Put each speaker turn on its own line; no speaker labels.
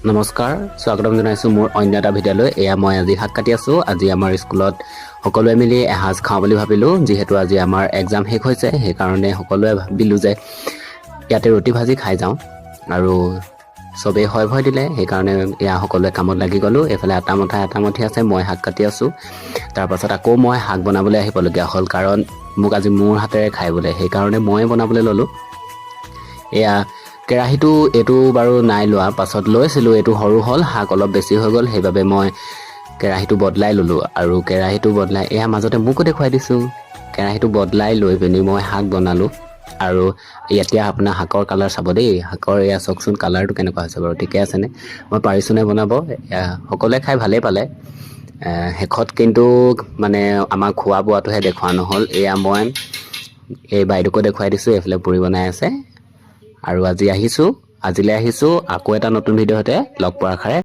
নমস্কাৰ, স্বাগতম জনাইছোঁ মোৰ অন্য এটা ভিডিঅ'লৈ। এয়া মই আজি শাক কাটি আছোঁ। আজি আমাৰ স্কুলত সকলোৱে মিলি এসাঁজ খাওঁ বুলি ভাবিলোঁ। যিহেতু আজি আমাৰ এক্সাম শেষ হৈছে, সেইকাৰণে সকলোৱে ভাবিলোঁ যে ইয়াতে ৰুটি ভাজি খাই যাওঁ আৰু চবেই হয় ভয় দিলে। সেইকাৰণে এয়া সকলোৱে কামত লাগি গ'লোঁ। এইফালে আটা মথা আটা মথি আছে, মই শাক কাটি আছোঁ। তাৰপাছত আকৌ মই শাক বনাবলৈ আহিবলগীয়া হ'ল, কাৰণ মোক আজি মোৰ হাতেৰে খাই বোলে, সেইকাৰণে ময়ে বনাবলৈ ল'লোঁ। এয়া কেৰাহীটো, এইটো বাৰু নাই লোৱা, পাছত লৈছিলোঁ। এইটো সৰু হ'ল, শাক অলপ বেছি হৈ গ'ল, সেইবাবে মই কেৰাহীটো বদলাই ল'লোঁ। আৰু কেৰাহীটো বদলাই এয়া মাজতে মোকো দেখুৱাই দিছোঁ। কেৰাহীটো বদলাই লৈ পিনি মই শাক বনালোঁ। আৰু এতিয়া আপোনাৰ শাকৰ কালাৰ চাব দেই। শাকৰ এয়া চাওকচোন, কালাৰটো কেনেকুৱা হৈছে বাৰু? ঠিকে আছেনে? মই পাৰিছোঁনে বনাব? এয়া সকলোৱে খাই ভালেই পালে। শেষত কিন্তু মানে আমাৰ খোৱা বোৱাটোহে দেখুওৱা নহ'ল। এয়া মই এই বাইদেউকো দেখুৱাই দিছোঁ, এইফালে পুৰি বনাই আছে। আৰু আজি আহিছোঁ, আজিলৈ আহিছোঁ। আকৌ এটা নতুন ভিডিঅ'তে লগ পোৱাৰ আশাৰে।